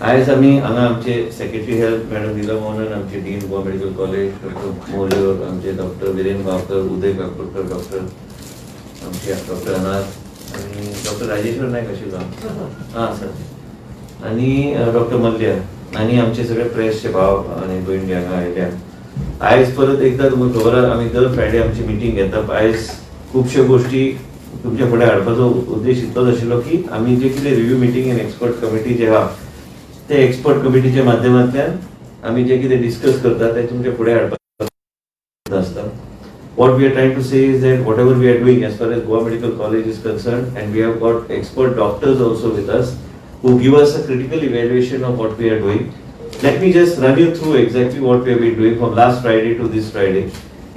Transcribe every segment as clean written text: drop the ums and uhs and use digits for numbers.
आयज आमी हांगा आमचे secretary health madam Nila Mohanan, आमचे dean Goa medical college doctor Morjor, आमचे डॉक्टर विरेन गांवकर, उदय काकोडकर डॉक्टर, आमचे डॉक्टर अनाथ आनी डॉक्टर राजेश्वर नायक आशिल्लो. हां सर, आनी डॉक्टर मल्ल्या आनी आमचे सगळे प्रेसचे भाव आनी भयणी हांगा आयल्या. आयज परत एकदा तुमकां खबर आहा, आमी दर फ्रायडे आमची मिटींग घेता. आयज खुबश्यो गोश्टी तुमच्या फुडें हाडपाचो उद्देश इतलोच आशिल्लो की आमी जे कितें review meeting and expert committee जे आहा ते एक्सपर्ट कमिटीच्या माध्यमांतल्यान आमी जे कितें डिस्कस करता ते तुमच्या फुडें हाडपाक आसता. What we are trying to say is that whatever we are doing as far as Goa Medical College is concerned, and we have got expert doctors also with us who give us a critical evaluation of what we are doing. Let me just run you through exactly what we have been doing from last Friday to this Friday.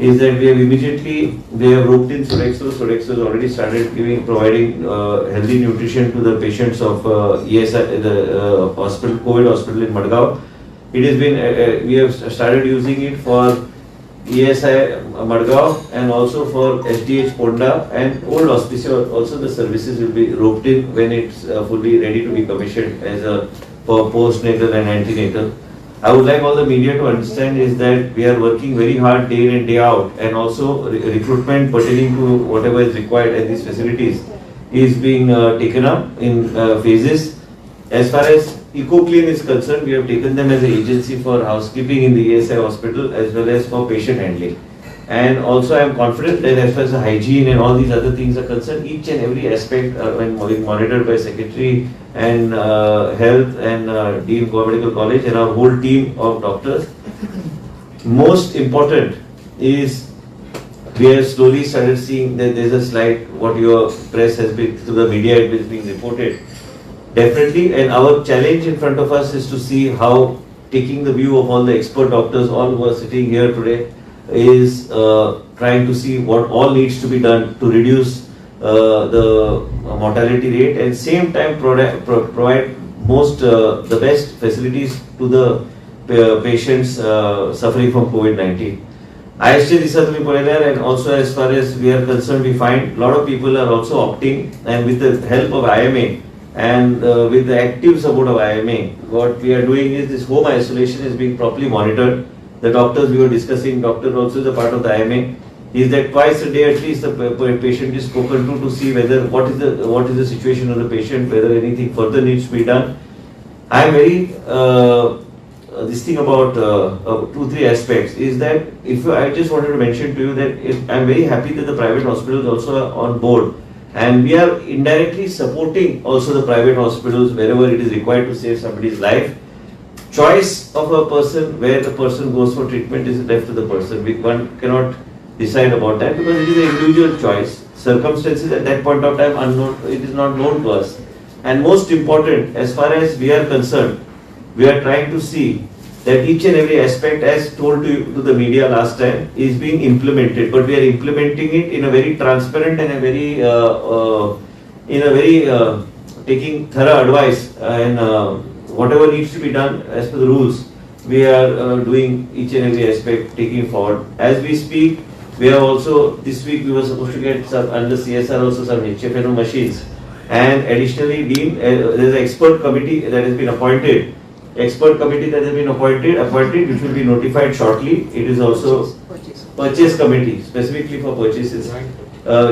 Is that we have immediately, they have roped in Sodexo. Sodexo has already started providing healthy nutrition to the patients of ESI, the hospital, COVID hospital in Madgaon. It has been, we have started using it for ESI Madgaon and also for SDH Ponda and Old Hospice. Also the services will be roped in when it's fully ready to be commissioned as a for postnatal and antenatal. I would like all the media to understand is that we are working very hard day in and day out, and also recruitment pertaining to whatever is required at these facilities is being taken up in phases. As far as EcoClean is concerned, we have taken them as an agency for housekeeping in the ESI hospital as well as for patient handling. And also I am confident that as far as the hygiene and all these other things are concerned, each and every aspect when being monitored by Secretary and Health and Dean Goa Medical College and our whole team of doctors. Most important is we have slowly started seeing that there is a slight, what your press has been, through the media it is being reported. Definitely, and our challenge in front of us is to see how, taking the view of all the expert doctors, all who are sitting here today, is trying to see what all needs to be done to reduce the mortality rate and same time provide most the best facilities to the patients suffering from COVID-19. आयजच्या दिसा तुम्ही पळयल्यार, and also as far as we are concerned, we find lot of people are also opting, and with the help of IMA and with the active support of IMA, what we are doing is this home isolation is being properly monitored. The doctors we were discussing, doctor also is a part of the IMA, is that twice a day at least the patient is spoken to see whether what is the situation of the patient, whether anything further needs to be done. I am very this thing about 2-3 aspects is that if you, I just wanted to mention to you that I am very happy that the private hospitals also are on board, and we are indirectly supporting also the private hospitals wherever it is required to save somebody's life. Choice of a person, where the person goes for treatment, is left to the person. One cannot decide about that because it is an individual choice. Circumstances at that point of time unknown, it is not known to us. And most important, as far as we are concerned, we are trying to see that each and every aspect, as told to you, to the media last time, is being implemented. But we are implementing it in a very transparent and a very, in a very taking thorough advice and whatever needs to be done as per the rules, we are doing each and every aspect, taking forward. As we speak, we have also, this week we were supposed to get some under CSR also some HFNO machines. And additionally, Dean, there is an expert committee that has been appointed. Expert committee that has been appointed, which will be notified shortly. It is also Purchase. Purchase committee, specifically for purchases.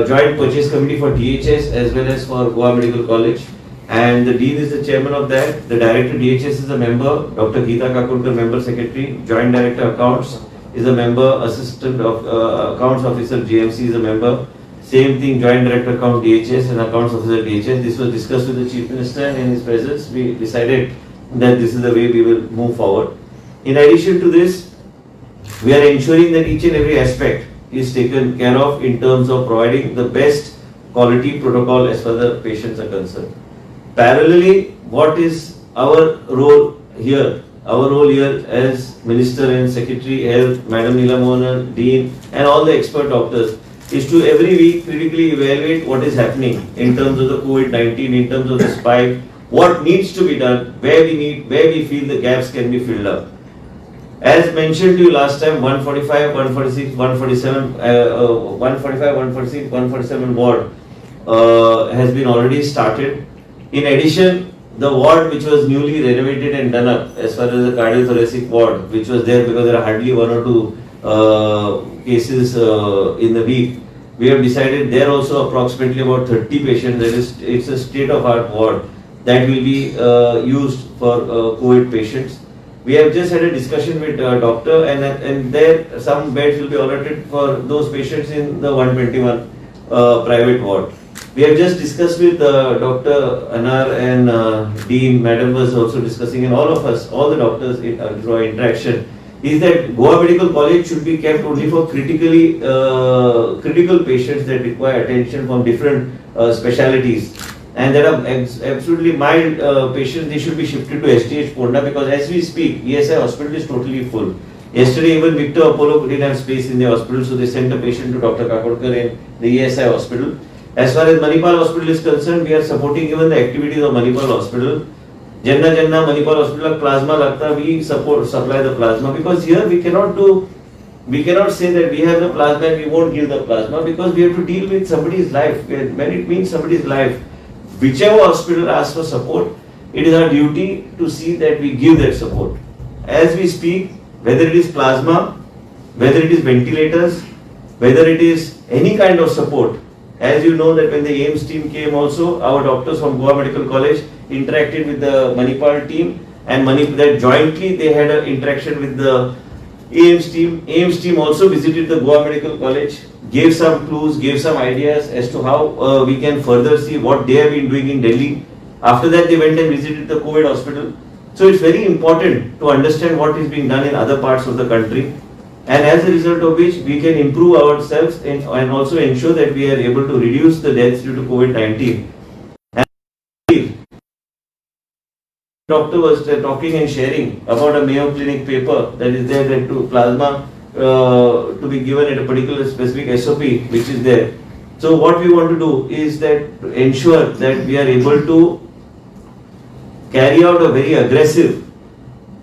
Joint purchase committee for DHS as well as for Goa Medical College. And the Dean is the chairman of that. The Director DHS is a member, Dr. Geeta Kakodkar, member secretary, Joint Director Accounts is a member, Assistant of Accounts Officer GMC is a member. Same thing, Joint Director Account DHS and Accounts Officer DHS. This was discussed with the Chief Minister, and in his presence we decided that this is the way we will move forward. In addition to this, we are ensuring that each and every aspect is taken care of in terms of providing the best quality protocol as far as the patients are concerned. Parallelly, what is our role here? Our role here as Minister and Secretary Health, Madam Neela Mohan, Dean, and all the expert doctors is to every week critically evaluate what is happening in terms of the COVID-19, in terms of the spike, what needs to be done, where we feel the gaps can be filled up. As mentioned to you last time, 145, 146, 147, 145, 146, 147 ward has been already started. In addition, The ward which was newly renovated and done up, as far as the cardiothoracic ward, which was there because there are hardly 1 or 2 cases in the week, we have decided there also approximately about 30 patients. That is, it's a state-of-art ward that will be used for COVID patients. We have just had a discussion with doctor, and there some beds will be allotted for those patients in the 121 private ward. We have just discussed with Dr. Anar and Dean, Madam was also discussing, and all of us, all the doctors in through our interaction, is that Goa Medical College should be kept only for critical patients that require attention from different specialities. And there are absolutely mild patients, they should be shifted to STH Ponda, because as we speak, ESI hospital is totally full. Yesterday even Victor Apollo didn't have space in the hospital, so they sent a patient to Dr. Kakodkar in the ESI hospital. As far as Manipal Hospital is concerned, we are supporting even the activities of Manipal Hospital. Jenna Jenna Manipal Hospital plasma lagta, we supply the plasma, because here we cannot say that we have the plasma and we won't give the plasma, because we have to deal with somebody's life. When it means somebody's life, whichever hospital asks for support, it is our duty to see that we give that support. As we speak, whether it is plasma, whether it is ventilators, whether it is any kind of support, as you know that when the AIIMS team came also, our doctors from Goa Medical College interacted with the Manipal team, and that jointly they had an interaction with the AIIMS team. AIIMS team also visited the Goa Medical College, gave some clues, gave some ideas as to how we can further see what they have been doing in Delhi. After that, they went and visited the COVID hospital. So it's very important to understand what is being done in other parts of the country, and as a result of which we can improve ourselves and also ensure that we are able to reduce the deaths due to COVID-19. And doctor was talking and sharing about a Mayo Clinic paper that is there, that to plasma to be given at a particular specific SOP which is there. So what we want to do is that to ensure that we are able to carry out a very aggressive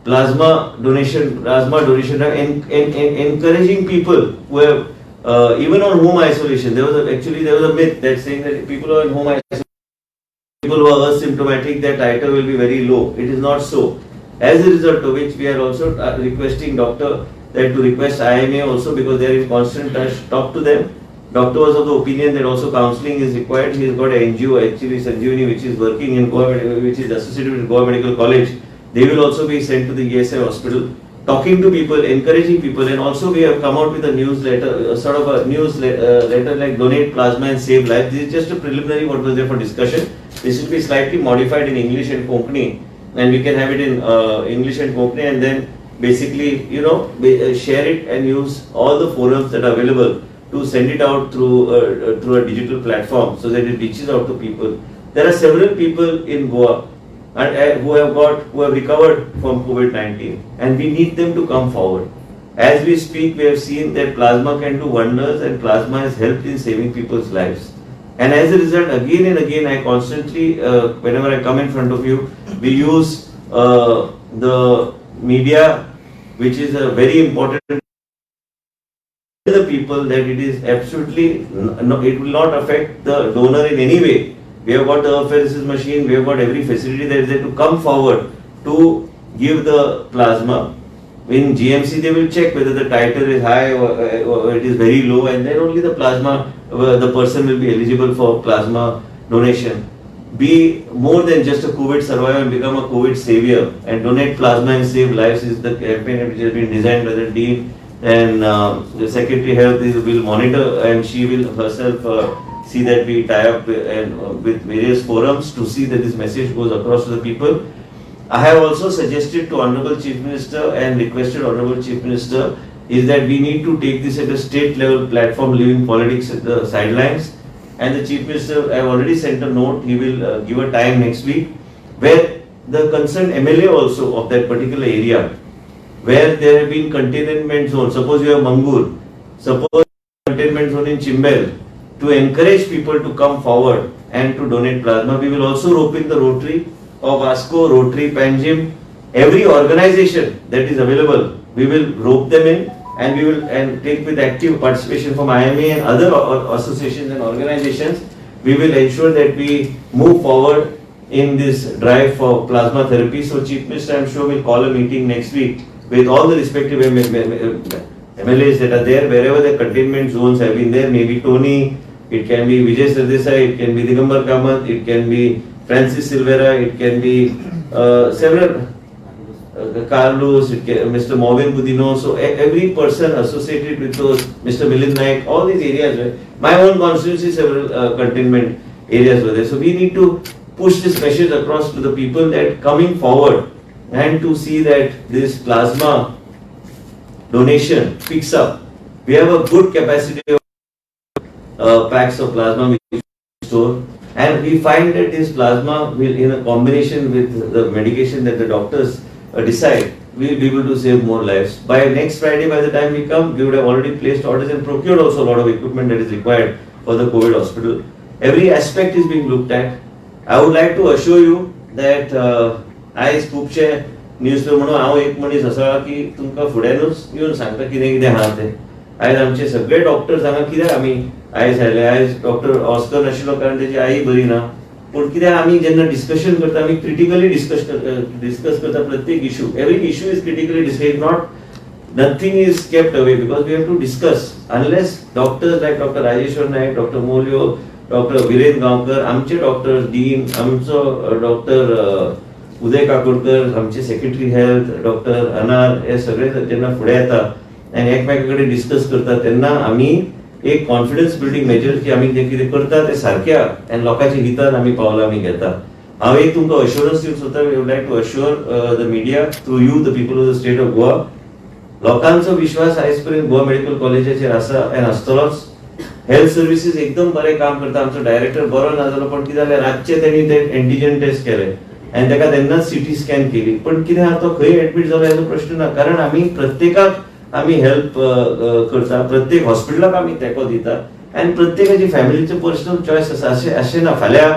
plasma donation and encouraging people who have even on home isolation. There was a myth that saying that people who are in home isolation, people who are asymptomatic, their titer will be very low. It is not so. As a result of which, we are also requesting doctor that to request IMA also, because they are in constant touch, talk to them. Doctor was of the opinion that also counseling is required. He has got an NGO, actually Sanjeevani, which is working in Goa, which is associated with Goa Medical College. They will also be sent to the ESI hospital, talking to people, encouraging people, and also we have come out with a newsletter, a sort of a newsletter like donate plasma and save lives. This is just a preliminary what was there for discussion. This will be slightly modified in English and Konkani, and we can have it in English and Konkani, and then basically, you know, share it and use all the forums that are available to send it out through through a digital platform so that it reaches out to people. There are several people in Goa and who have recovered from COVID-19, and we need them to come forward. As we speak, we have seen that plasma can do wonders, and plasma has helped in saving people's lives. And as a result, again and again, I constantly, whenever I come in front of you, we use the media, which is a very important to the people, that it is absolutely, no, it will not affect the donor in any way. We have got the apheresis machine, we have got every facility that is there to come forward to give the plasma. In GMC, they will check whether the titer is high or it is very low, and then only the plasma, the person will be eligible for plasma donation. Be more than just a COVID survivor and become a COVID savior, and donate plasma and save lives is the campaign which has been designed by the dean, and the Secretary Health will monitor, and she will herself see that we tie up with various forums to see that this message goes across to the people. I have also suggested to Honorable Chief Minister and requested Honorable Chief Minister is that we need to take this at a state level platform, leaving politics at the sidelines. And the Chief Minister, I have already sent a note, he will give a time next week, where the concerned MLA also of that particular area, where there have been containment zones. Suppose you have Mangur, suppose containment zone in Chimbel, to encourage people to come forward and to donate plasma. We will also rope in the Rotary of Vasco, Rotary Panjim, every organization that is available, we will rope them in, and we will and take with active participation from IMA and other associations and organizations. We will ensure that we move forward in this drive for plasma therapy. So Chief Minister, I am sure, will call a meeting next week with all the respective MLAs that are there, wherever the containment zones have been there, maybe Tony, it can be Vijay Sardesai, it can be Digambar Kamath, it can be Francis Silveira, it can be several Carlos, it can, Mr. Mauvin Godinho, so every person associated with those, Mr. Milind Naik, all these areas, right? My own constituency, several containment areas were there. So we need to push this message across to the people that coming forward and to see that this plasma donation picks up. We have a good capacity of packs of plasma we store, and we find that this plasma will, in a combination with the medication that the doctors decide, we will be able to save more lives. By next Friday, by the time we come, we would have already placed orders and procured also a lot of equipment that is required for the COVID hospital. Every aspect is being looked at. I would like to assure you that आयज खुबशे news म्हणून हांव एक मनीस आसा की तुमकां फुड्यानूच येवन सांगता कितें कितें आहा तें. आयज आमचे सगळे डॉक्टर्स हांगा कित्याक आमी आयज आयले? आयज डॉक्टर ऑस्कर नाशिल्लो कारण तेजी आई बरी ना. पूण कित्याक आमी जेन्ना डिस्कशन करता, आमी क्रिटिकली डिस्कस करता प्रत्येक issue. Every issue is critically discuss, not nothing is kept away, because we have to discuss. Unless doctors like Dr. Rajeshwar Naik, Dr. Molyo, Dr. Viren Gaonkar, आमचे डॉक्टर डीन, आमचो doctor उदय काकोडकर, आमचे secretary health doctor अनार, हे सगळे जेन्ना फुडें येता आनी एकमेका कडेन डिस्कस करता, तेन्ना आमी एक कॉन्फिडन्स बिल्डींग मेजर की आमी जें कितें करता तें सारकें आनी लोकांच्या हितान आमी पावलां आमी घेता. हांव एक तुमकां अश्योरन्स दिवंक सोदता. Would like to assure the media, through you the people of the state of Goa, लोकांचो विश्वास आयज पर्यंत गोवा मेडिकल कॉलेजाचेर आसा आनी आसतलोच. हेल्थ सर्विसीस एकदम बरें काम करता. आमचो डायरेक्टर बरो ना जालो, पण कितें जालें, रातचे तेणी ते एंटीजन टेस्ट केले आनी ताका तेन्नाच सिटी स्कॅन केली. पण कितें आहा, तो खंय एडमीट जालो हेजो प्रश्न ना, कारण आमी प्रत्येकाक आमी हेल्प करता, प्रत्येक हॉस्पिटलाक आमी तेंको दिता आनी प्रत्येकाची फॅमिलीचो पर्सनल चॉयस आसा. अशें अशें ना. फाल्यां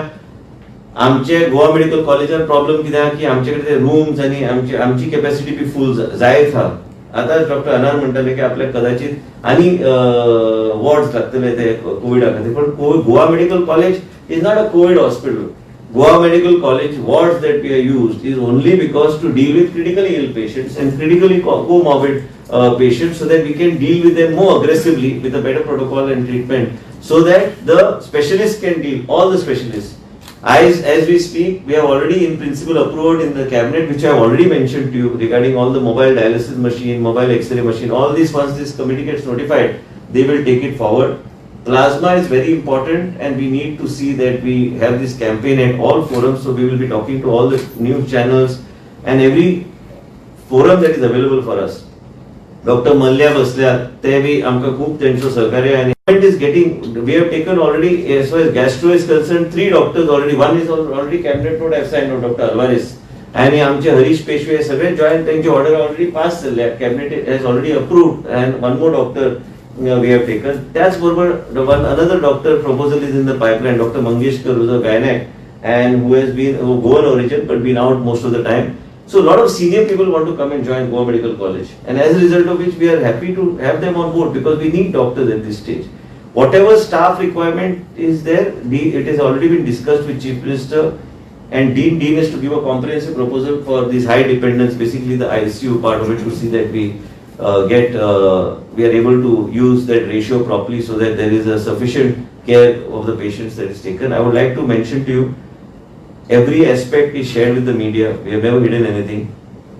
आमचे गोवा मेडिकल कॉलेजान प्रॉब्लेम कितें आहा की आमचे कडेन ते रुम्स आनी आमची आमची कॅपॅसिटी बी फूल जायत आहा. आतां डॉक्टर अनार म्हणटाले की आपल्याक कदाचित आनी वॉर्ड्स लागतले ते कोविडा खातीर, पण Goa Medical College is not a COVID hospital. Goa Medical College wards that we are used is only because to deal with critically ill patients and critically comorbid patients, so that we can deal with them more aggressively with a better protocol and treatment, so that the specialists can deal, all the specialists. As we speak, we have already in principle approved in the cabinet, which I have already mentioned to you, regarding all the mobile dialysis machine, mobile X-ray machine, all these. Once this committee gets notified, they will take it forward. Plasma is very important and we need to see that we have this campaign at all forums. So we will be talking to all the news channels and every forum that is available for us. Doctor Mallya बसल्या, ते बी आमकां खूब तेंचो सहकार्य आनी is getting. We have taken already, as far as gastro is concerned, three doctors already. One is already cabinet note have signed, Doctor Alvares, आणि आमचे हरीश पेशवे, हे सगळे जॉईन, त्यांची ऑर्डर ऑलरेडी पास जाल्ल्या. Cabinet has already approved and one more doctor we have taken. त्याचबरोबर one another doctor proposal is in the pipeline, Doctor Mangeshkar, who's a gynaec and who has been Goan origin but been out most of the time. So a lot of senior people want to come and join Goa Medical College, and as a result of which we are happy to have them on board, because we need doctors at this stage. Whatever staff requirement is there, it has already been discussed with Chief Minister and Dean. Dean is to give a comprehensive proposal for this high dependence, basically the ICU part of it, to see that we are able to use that ratio properly so that there is a sufficient care of the patients that is taken. I would like to mention to you, every aspect is shared with the media. We have never hidden anything.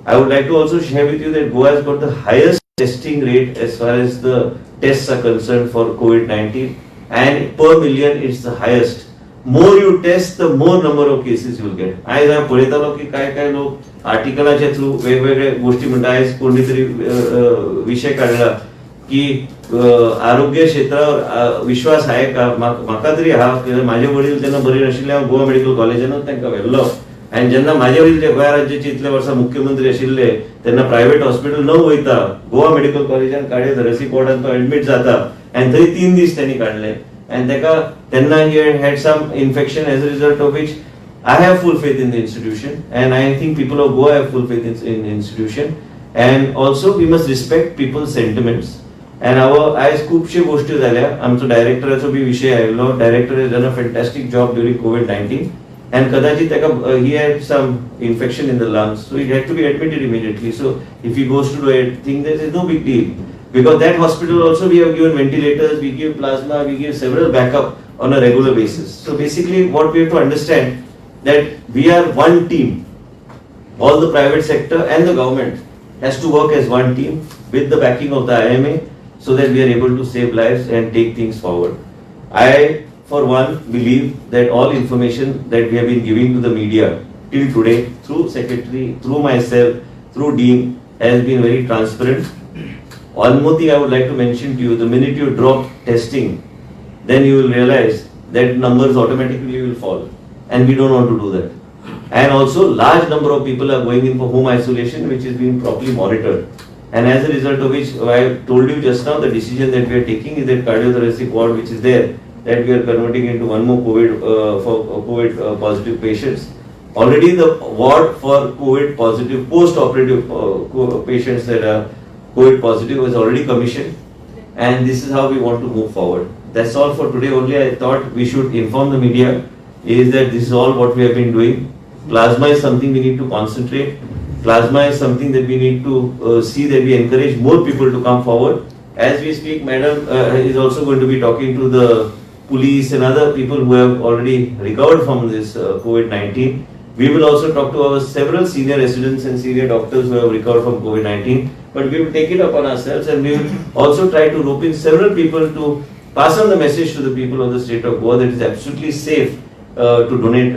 I would like to also share with you that Goa has got the highest testing rate as far as the tests are concerned for COVID-19, and per million it's the highest. More you test, the more number of cases you will get. आयज हांव पळयतालो की काय काय लोक आर्टिकलाच्या through वेगवेगळे गोष्टी म्हणटा. आयज कोणी तरी विशय काडला की आरोग्य क्षेत्रावर विश्वास आहे का? म्हाका तरी आहा, कित्याक माझे वडील जेन्ना बरे नाशिल्ले, हांव गोवा मेडिकल कॉलेजानूच तांकां व्हेल्लो आनी जेन्ना माझे वडील जे गोंया राज्याचे इतले वर्सां मुख्यमंत्री आशिल्ले, तेन्ना प्रायव्हेट हॉस्पिटल न वयता गोवा मेडिकल कॉलेजान कार्डियो थोरेसीक वॉर्डान तो एडमीट जाता आनी थंय 3 दीस त्यांनी काडले आनी ताका तेन्ना he had some infection, as a result of which I have full faith in the institution and I think people of Goa have full faith in institution, and also we must respect people's sentiments and our. आयज खुबश्यो गोश्टी जाल्या. आमचो डायरेक्टराचो बी विशय आयिल्लो. Director has done a fantastic job during COVID-19. And कदाचित ताका he had some infection in the lungs, so he had to be admitted immediately. So if he goes to do a thing, there is no big deal, because that hospital also we have given ventilators, we give plasma, we give several backup on a regular basis. So basically what we have to understand that we are one team. All the private sector and the government has to work as one team with the backing of the IMA, so that we are able to save lives and take things forward. I, for one, believe that all information that we have been giving to the media till today, through secretary, through myself, through dean, has been very transparent. One more thing I would like to mention to you, the minute you drop testing, then you will realize that numbers automatically will fall, and we don't want to do that. And also large number of people are going in for home isolation, which is being properly monitored. And as a result of which, I told you just now, the decision that we are taking is that cardiothoracic ward which is there, that we are converting into one more COVID, for COVID positive patients. Already the ward for COVID positive post-operative patients that are COVID positive was already commissioned, and this is how we want to move forward. That's all for today. Only I thought we should inform the media is that this is all what we have been doing. Plasma is something we need to concentrate. Plasma is something that we need to see that we encourage more people to come forward. As we speak, Madam is also going to be talking to the police and other people who have already recovered from this COVID-19. We will also talk to our several senior residents and senior doctors who have recovered from COVID-19. But we will take it upon ourselves, and we will also try to rope in several people to pass on the message to the people of the state of Goa that it is absolutely safe to donate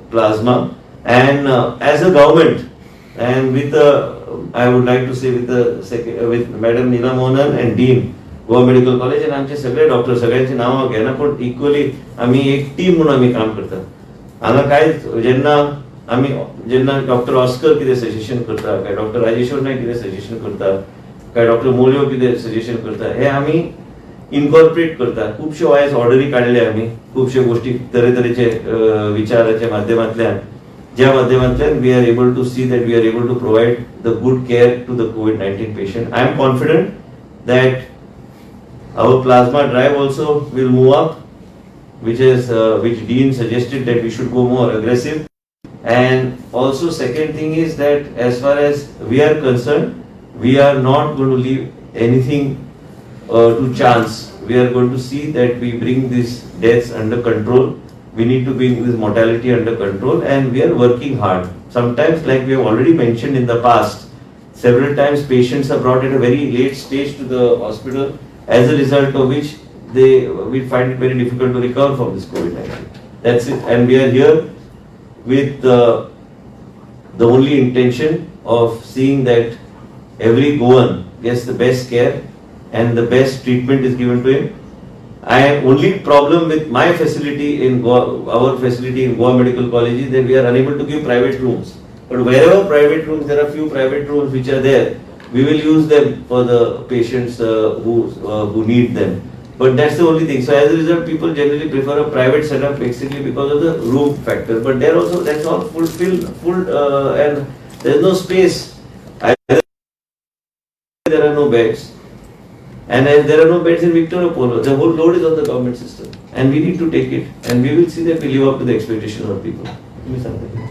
plasma. And as a government, and with the, I would like to say with the with Madam Neela Mohanan and Dean Goa Medical College and आमचे सगळे doctor, सगळ्यांची नांव हांव घेना, पूण equally आमी एक team म्हणून आमी काम करतात. हांगा काय जेन्ना आमी जेन्ना डॉक्टर ऑस्कर कितें सजेशन करता, काय डॉक्टर राजेश्वर नायक कितें सजेशन करता, काय डॉक्टर मोलियो कितें सजेशन करता, हे आमी इनकॉर्पोरेट करता. खुबश्यो आयज ऑर्डरी काडले आमी, खुबश्यो गोष्टी तरेतरेचे विचाराच्या माध्यमांतल्यान, ज्या माध्यमांतल्यान we are able to see that we are able to provide the good care to the COVID-19 patient. I am confident that our plasma drive also will move up, which is which Dean suggested that we should go more aggressive. And also second thing is that as far as we are concerned, we are not going to leave anything to chance. We are going to see that we bring these deaths under control. We need to bring this mortality under control, and we are working hard. Sometimes, like we have already mentioned in the past, several times patients are brought at a very late stage to the hospital, as a result of which we find it very difficult to recover from this COVID-19. That's it. And we are here with the only intention of seeing that every Goan gets the best care and the best treatment is given to him. I only problem with my facility in Goa, our facility in Goa Medical College, is that we are unable to give private rooms. But wherever private rooms, there are few private rooms which are there, we will use them for the patients who need them. But that's the only thing. So as a result, people generally prefer a private setup basically because of the room factor. But there also, that's all full, and there's no space. Either there are no beds. And as there are no beds in Victoria Apollo, the whole load is on the government system. And we need to take it. And we will see that we live up to the expectation of people. Give me something.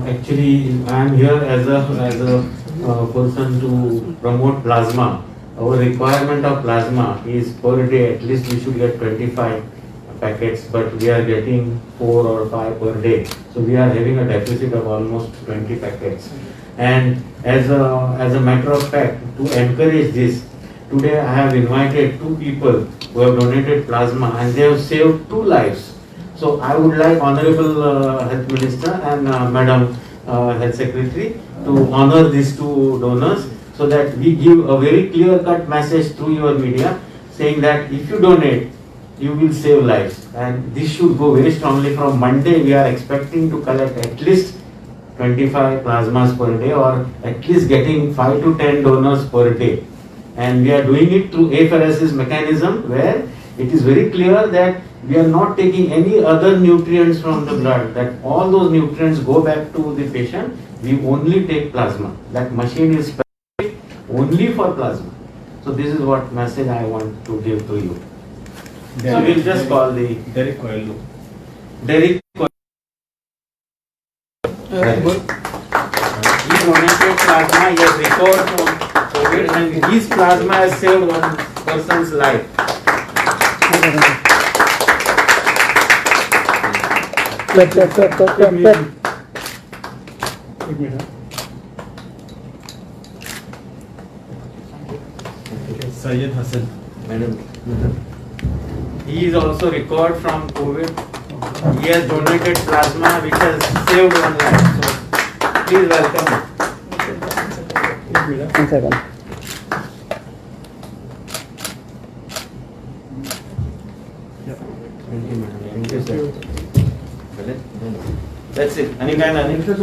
Actually, I am here as a person to promote plasma. Our requirement of plasma is per day at least we should get 25 packets, but we are getting 4 or 5 per day. So we are having a deficit of almost 20 packets. And as a matter of fact, to encourage this, today I have invited 2 people who have donated plasma and they have saved 2 lives. So I would like Honorable Health Minister and Madam Health Secretary to honor these 2 donors, so that we give a very clear-cut message through your media saying that if you donate, you will save lives. And this should go very strongly. From Monday, we are expecting to collect at least 25 plasmas per day, or at least getting 5 to 10 donors per day. And we are doing it through apheresis mechanism, where it is very clear that we are not taking any other nutrients from the blood, that all those nutrients go back to the patient. We only take plasma. That machine is specific only for plasma. So this is what message I want to give to you. So we'll just call the Derek Coelho. Derek Coelho. He donated plasma, he has recovered from COVID, and his plasma has saved one person's life. Clap, clap, clap, clap, clap, clap. एक minute. Syed Hasan. Madam. He is also recovered from COVID. He has donated plasma which has saved one life. So please welcome him. एक minute. One second. Thank you, madam. Thank you, sir. That's it. आनी काय ना न्ही? Sir,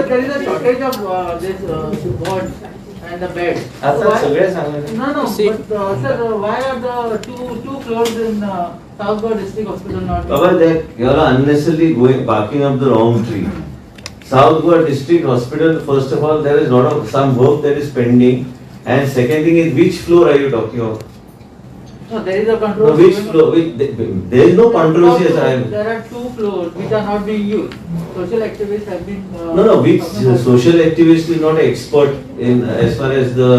there is a shortage of this wards and the beds. आता सगळे सांगले. No, no, but sir, why are the two floors in South Goa District Hospital not? Baba, that you are unnecessarily going barking up the wrong tree. South Goa District Hospital, first of all, there is lot of some work that is pending, and second thing is, which floor are you talking of? No, there is a No, controversy. which floor? There is no controversy as I am. There are two floors which are not being used. Social activists have been. No, which talking about- social activist is not an expert in as far as the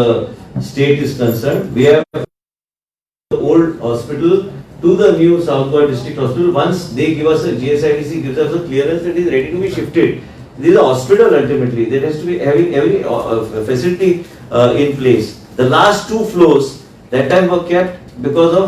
state is concerned. We have the old hospital to the new South Goa District Hospital. Once they give us a GSIDC gives us a clearance that is ready to be shifted. This is a hospital ultimately that has to be having every facility in place. The last two floors that time were kept because of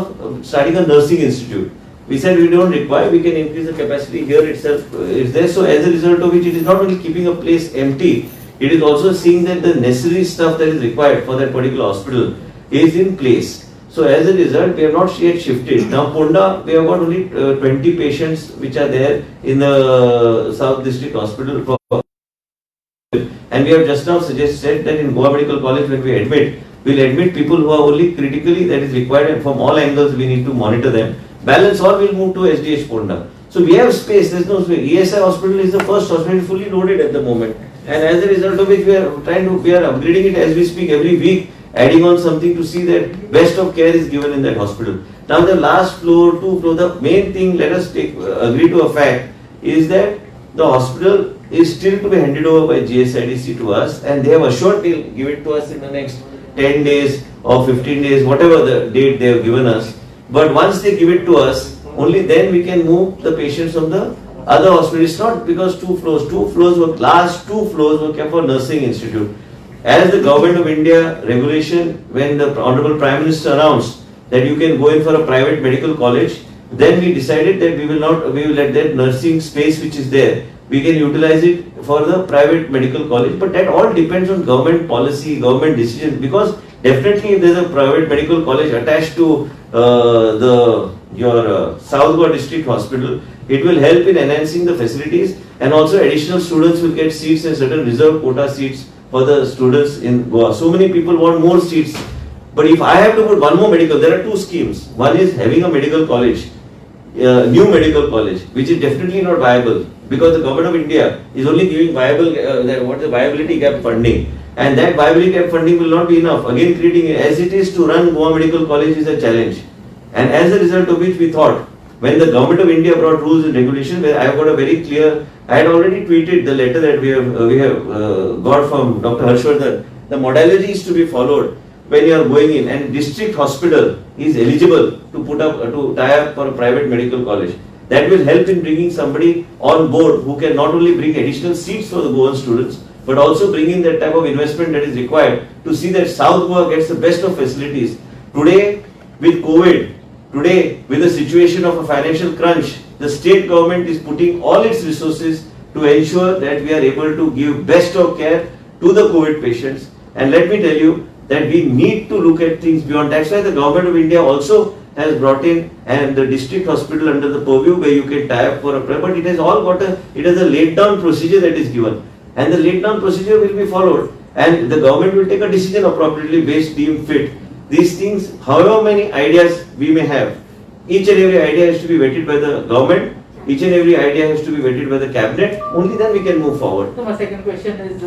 starting a nursing institute. We said we don't require, we can increase the capacity here itself is there. So as a result of which, it is not only keeping a place empty, it is also seeing that the necessary stuff that is required for that particular hospital is in place. So as a result, we have not yet shifted. Now Ponda, we have got only 20 patients which are there in the South District Hospital for, and we have just now suggested that in Goa Medical College when we admit, we'll admit people who are only critically that is required, and from all angles we need to monitor them. Balance all will move to SDH Ponda. So we have space, there is no space. ESI hospital is the first hospital fully loaded at the moment, and as a result of which we are we are upgrading it as we speak every week, adding on something to see that best of care is given in that hospital. Now the last floor, two floor, the main thing, let us agree to a fact, is that the hospital is still to be handed over by GSIDC to us, and they have assured they'll give it to us in the next 10 days or 15 days, whatever the date they have given us. But once they give it to us, only then we can move the patients from the other hospital. It's not because two floors last two floors were kept for nursing institute. As the Government of India regulation, when the Honorable Prime Minister announced that you can go in for a private medical college, then we decided that we will let that nursing space which is there, we can utilize it for the private medical college. But that all depends on government policy, government decision, because definitely if there is a private medical college attached to your South Goa District Hospital, it will help in enhancing the facilities, and also additional students will get seats and certain reserved quota seats for the students in Goa. So many people want more seats. But if I have to put one more medical, there are two schemes. One is having a medical college, new medical college, which is definitely not viable, because the Government of India is only giving viable, what is the viability gap funding, and that viability gap funding will not be enough. Again, creating as it is to run Goa Medical College is a challenge, and as a result of which we thought, when the Government of India brought rules and regulations, where I have got a very clear, I had already tweeted the letter that we have got from Dr. Harshvardhan. The modality is to be followed when you are going in, and district hospital is eligible to put up to tie up for a private medical college. That will help in bringing somebody on board who can not only bring additional seats for the Goan students, but also bring in that type of investment that is required to see that South Goa gets the best of facilities. Today, with COVID, today with the situation of a financial crunch, the state government is putting all its resources to ensure that we are able to give best of care to the COVID patients. And let me tell you that we need to look at things beyond. That's why the Government of India also has brought in and the district hospital under the purview where you can tie up for a prayer, but it has all got a, it has a laid down procedure that is given, and the laid down procedure will be followed, and the government will take a decision appropriately based deemed fit. These things, however many ideas we may have, each and every idea has to be vetted by the government, each and every idea has to be vetted by the cabinet, only then we can move forward. So my second question is,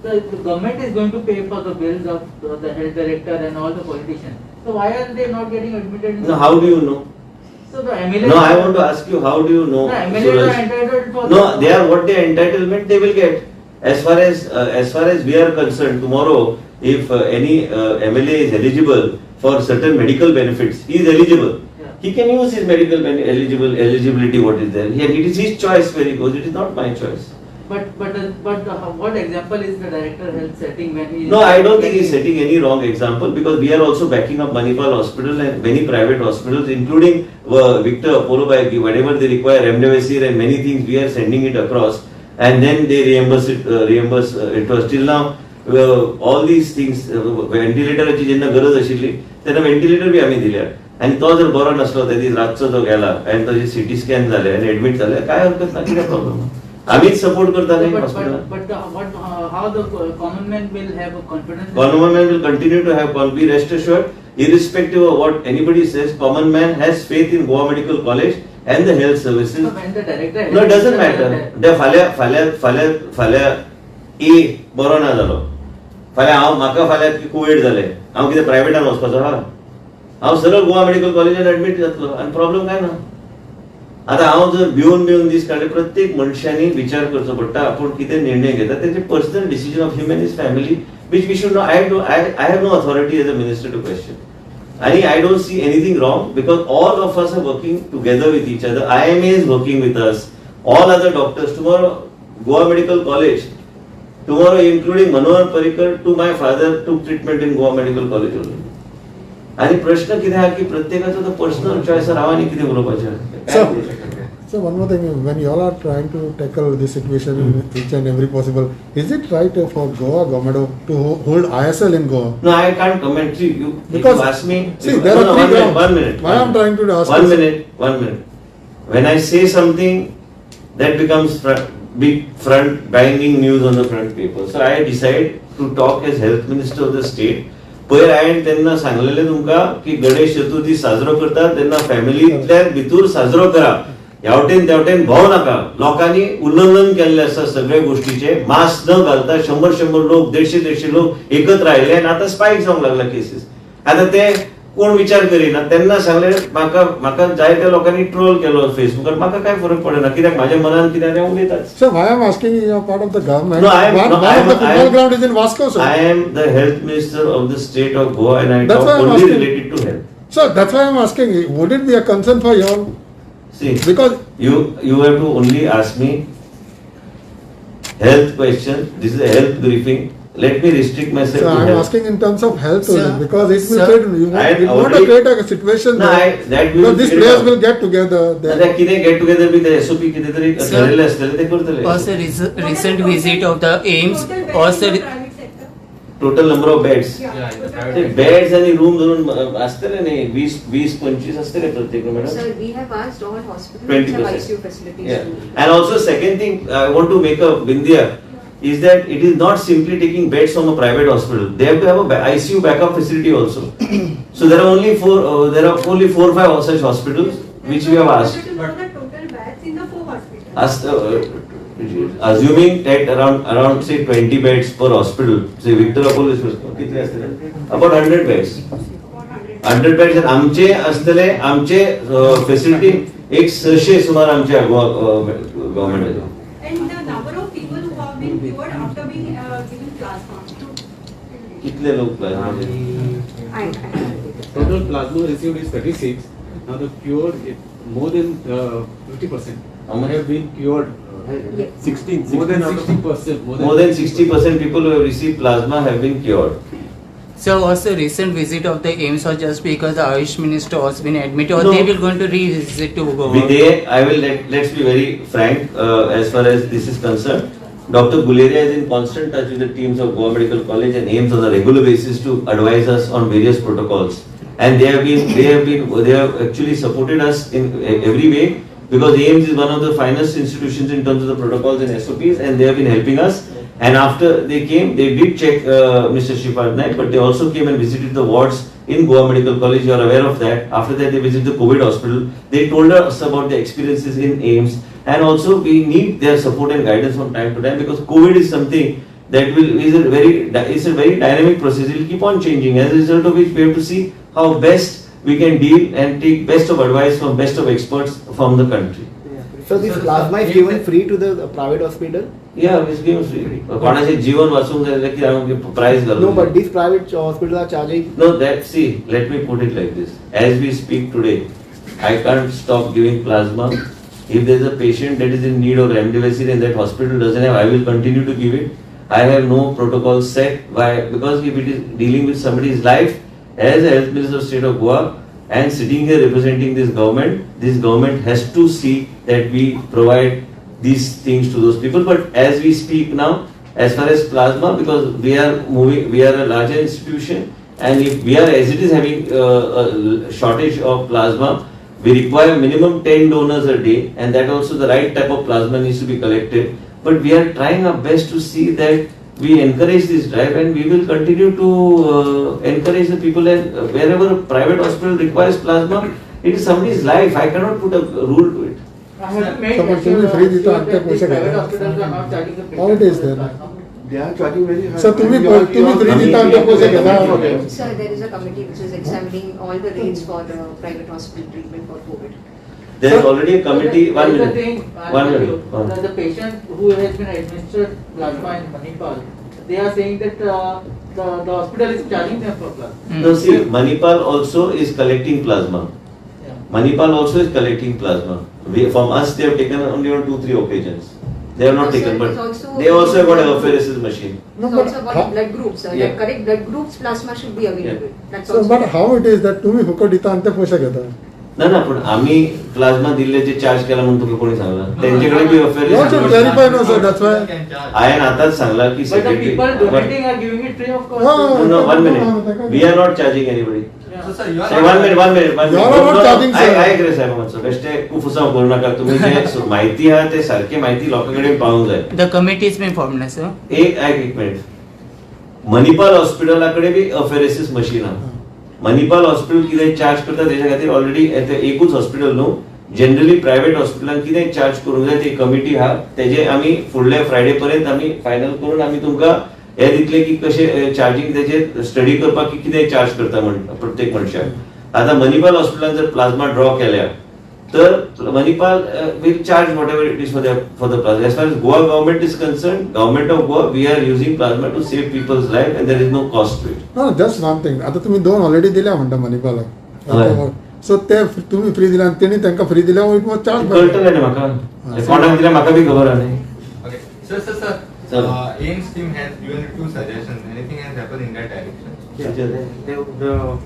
the government is going to pay for the bills of the health director and all the politicians. So why are they not getting admitted? No, how do you know? So the MLA. No, I want to ask you, how do you know? The MLAs Suraj? are entitled for. No, they are what their entitlement they will get. As far as we are concerned, tomorrow if any MLA is eligible for certain medical benefits, he is eligible. Yeah. He can use his medical eligibility what is there. Here it is his choice where he goes. It is not my choice. But what example is the director health setting when he? No, I don't think he's setting any wrong example because we are also backing up Manipal Hospital and many private hospitals, including Victor Apollo by whenever they require remdesivir and many things, we are sending it across, and then they reimburse it. Reimburse it was till now. All these things, व्हेंटिलेटराची जेन्ना गरज आशिल्ली तेन्ना ventilator बी आमी दिल्या आनी तो जर बरो नासलो त्या दीस रातचो तो गेला आनी ताजे सिटी स्कॅन जाले आनी एडमीट जाले, काय हरकत ना, कितें प्रॉब्लम? आमीच सपोर्ट करता न्ही हॉस्पिटलान. But how the common man will have a confidence? Common man will continue to have, be rest assured, irrespective of what anybody says, common man has faith in Goa Medical College and the health services. So when the director. No, it doesn't matter. ते फाल्यां फाल्यां फाल्यां फाल्यां ए बरो ना जालो, फाल्यां हांव म्हाका फाल्यां कोवीड जालें, हांव कितें प्रायवेटान वचपाचो आहा? हांव सरळ गोवा मेडिकल कॉलेजान एडमीट जातलो आनी प्रॉब्लम काय ना. आतां हांव जर भिवन भिवन दीस काडले, प्रत्येक मनशांनी विचार करचो पडटा आपूण कितें निर्णय घेता तेजे personal decision of him and his family, which we should know. I have no authority as a minister to question. आणि I don't see anything wrong because all of us are working together with each other. IMA is working with us, all other doctors. Tomorrow Goa Medical College, tomorrow including Manohar Parrikar to my father took treatment in Goa Medical College only. आणि प्रश्न कितें आहा की प्रत्येकाचो तो personal choice, हांव आनी कितें उलोवपाचें? So, so one more thing, when you all are trying to tackle this situation in each and every possible, is it right for Goa government to hold ISL in Goa? No, I can't comment. See, you, Because- if you ask me. See, there no, are no, three one minute, grounds. one minute. Why I'm trying to ask One is- minute, one minute. When I say something, that becomes big front banging news on the front paper. So I decide to talk as health minister of the state. पयर हांवें तेन्ना सांगलेलें तुमकां की गणेश चतुर्थी साजरो करता तेन्ना फॅमिलींतल्यान भितूर साजरो करा, ह्या वटेन त्या वटेन भोंव नाका. लोकांनी उल्लंघन केल्लें आसा सगळ्या गोष्टीचे. मास्क न घालता शंबर शंबर लोक, देडशे देडशे लोक एकत्र आयले आनी आतां स्पायक जावंक लागला केसीस. आतां ते कोण विचार करिना. तेन्ना सांगले म्हाका, म्हाका जायत्या लोकांनी ट्रोल केलो फेसबुकार. म्हाका काय फरक पडना कित्याक माझ्या मनान कितें तें उलयतात. So why I'm asking, you are part of the government. No, I am- One, no, one I of am- the I football am- ground is in Vasco, sir. I am the health minister of the state of Goa and I That's talk why I'm only asking. related to health. So that's why I'm asking, would it be a concern for you all? See, Because you have to only ask me health question. This is a health briefing. Let me restrict myself So to I'm health. asking in terms of health Sir, only, because it will sir, create, you I won't, am it won't already- create a situation No, there. That we will Because these figure it players out. will get together. Then आता कितें get together बी ते SOP कितें तरी Sir, ठरयल्लें आसतलें ते करतले. Was the recent visit of the AIIMS or the total number of beds? Yeah, in the private ते sector. Beds आणि रूम धरून आसतले न्ही वीस वीस पंचवीस आसतले प्रत्येक madam. Sir, we have asked all hospitals 20%. which have ICU facilities Yeah. to. And also second thing I want to make a Vindhya is that it is not simply taking beds from a private hospital. They have to have a ICU backup facility also. So there are only four, there are only four or five such hospitals which we have asked. To know the total beds in the four hospitals. Asked, assuming that around say 20 beds per hospital, say Victor Apollo is कितले आसतले? About 100 beds. About 100. 100 beds आणि आमचे आसतले, आमचे facility एक सशे सुमार आमचे गव्हर्मेंटाचे. And the number of people who have been cured after being given plasma. कितले लोक प्लाझ्माचे? I Total plasma received is 36. Now the cured, it, more than 50% How much? have been cured. Yeah. 16, more than 60%. More than 60% people who have received plasma have been cured. So was the recent visit of the AIIMS or just because the Ayush minister was been admitted or No. they will going to revisit to Goa? With they, I will let's be very frank as far as this is concerned. Dr. Guleria is in constant touch with the teams of Goa Medical College and AIIMS on a regular basis to advise us on various protocols. And they have actually supported us in every way, because AIIMS is one of the finest institutions in terms of the protocols and SOPs, and they have been helping us. And after they came, they did check Mr. Shripad Naik, but they also came and visited the wards in Goa Medical College. You are aware of that. After that, they visited the COVID hospital. They told us about the experiences in AIIMS, and also we need their support and guidance from time to time, because COVID is something that will is a very is a very dynamic process. It will keep on changing. As a result of which, we have to see how best we can deal and take best of advice from best of experts from the country. So this plasma is given free to the private hospital? Yeah, it's given free. कोणाचे जीवन वाचूंक जाय जाल्यार कितें आमी प्रायस घालूंक No, but these private hospitals are charging. No, that see, let me put it like this. As we speak today, I can't stop giving plasma. If there is a patient that is in need of remdesivir and that hospital doesn't have, I will continue to give it. I have no protocol set. Why? Because if it is dealing with somebody's life, as a health minister of state of Goa and sitting here representing this government has to see that we provide these things to those people. But as we speak now, as far as plasma, because we are moving, we are a larger institution, and if we are as it is having a shortage of plasma, we require minimum 10 donors a day, and that also the right type of plasma needs to be collected. But we are trying our best to see that we encourage this drive, and we will continue to encourage the people. And wherever a private hospital requires plasma, it is somebody's life. I cannot put a rule to it. Have you made So, but sure तुम्ही free दिता that आणि ते these पैसे private घेता? hospitals are not charging the How it patient is for the there? plasma? They are charging very high. Sir, तुम्ही तुम्ही free दिता आणि ते पैसे घेता? Sir, there is a committee which is examining all the rates for the private hospital treatment for COVID. There is already a committee. One There is a minute. thing, I'll One tell minute. you, One. The patient who has been administered plasma in Manipal, they are saying that the hospital is charging them for plasma. No, see, Manipal also is collecting plasma. Yeah. Manipal also is collecting plasma. From us, they have taken only on 2-3 occasions. They have not No, taken, sir, but it's also- they also have got a apheresis machine. No, It's but also about how, blood groups, sir. Yeah. That correct blood groups plasma should be available. That's so, also. but how it is that तुम्ही फुकट दिता आणि ते पैसे घेता? ना ना, पण आम्ही प्लाझ्मा दिल्ले जे चार्ज केला म्हणून तुका कोणी सांगला? त्यांच्याकडे बी You also apheresis. clarify no sir, that's why. हांवें आतांच सांगला की But the secretary. people donating are giving it free of cost. No, No, no, 1 minute. We are not charging anybody. Yeah. So, sir, you are Sir, one minute, one minute, one You minute. are not No, no, charging, sir. I agree, साहेब मातसो बेश्टे कुफुसांव करू नाका. तुमी जे म्हायती आहा ते सारकी म्हायती लोकां कडेन पावूंक जाय. The committee is been formed, sir. एक एक मिनिट. मणिपाल हॉस्पिटला कडेन बी अफेरेसिस मशीन आहा. मणिपाल हॉस्पिटल कितें चार्ज करता तेच्या खातीर ऑलरेडी एकूच हॉस्पिटल न्हू, जनरली प्रायव्हेट हॉस्पिटलान कितें चार्ज करूंक जाय ती कमिटी आहा. तेजे आमी फुडल्या फ्रायडे पर्यंत आमी फायनल करून आमी तुमकां हे दितले की कशें चार्जींग तेजेर स्टडी करपाक की कितें चार्ज करता म्हण प्रत्येक मनशाक. आतां मणिपाल हॉस्पिटलान जर प्लाझ्मा ड्रॉ केल्या तर Manipal will charge whatever it is for the plasma. As far as Goa government is concerned, government of Goa, we are using plasma to save people's life and there is no cost to it. No, just one thing. आता तुम्ही दोन already दिल्या म्हणता मणिपालाक. हय. So ते तुम्ही free दिल्या आणि तेणी तांकां फ्री दिल्या, it was charge. कळटलें न्ही म्हाका कोणाक दिल्या, म्हाका बी खबर आहा न्ही. Okay. Sir, sir, sir. Sir. AIIMS team has given you 2 suggestions. Anything has happened in that direction? Yeah.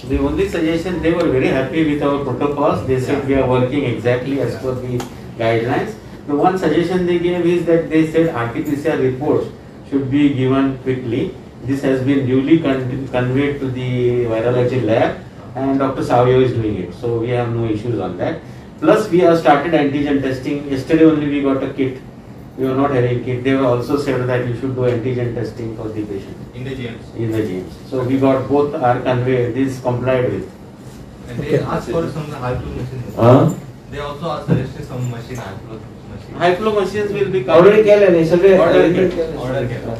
The only suggestion, they were very happy with our protocols. They said we are working exactly as per the guidelines. The one suggestion they gave is that they said RT-PCR reports should be given quickly. This has been duly conveyed to the virology lab, and Dr. Savio is doing it. So we have no issues on that. Plus we have started antigen testing. Yesterday only we got a kit. We were not having kit. They were also said that you should do antigen testing for the patient. In the GMC. In the GMC. So we got both are conveyed, this complied with. And they asked for some high flow machines. Huh? They also asked suggested some machine, high flow machine. High flow machines will be coming. Already केले न्ही सगळे. Order केले. Order केले.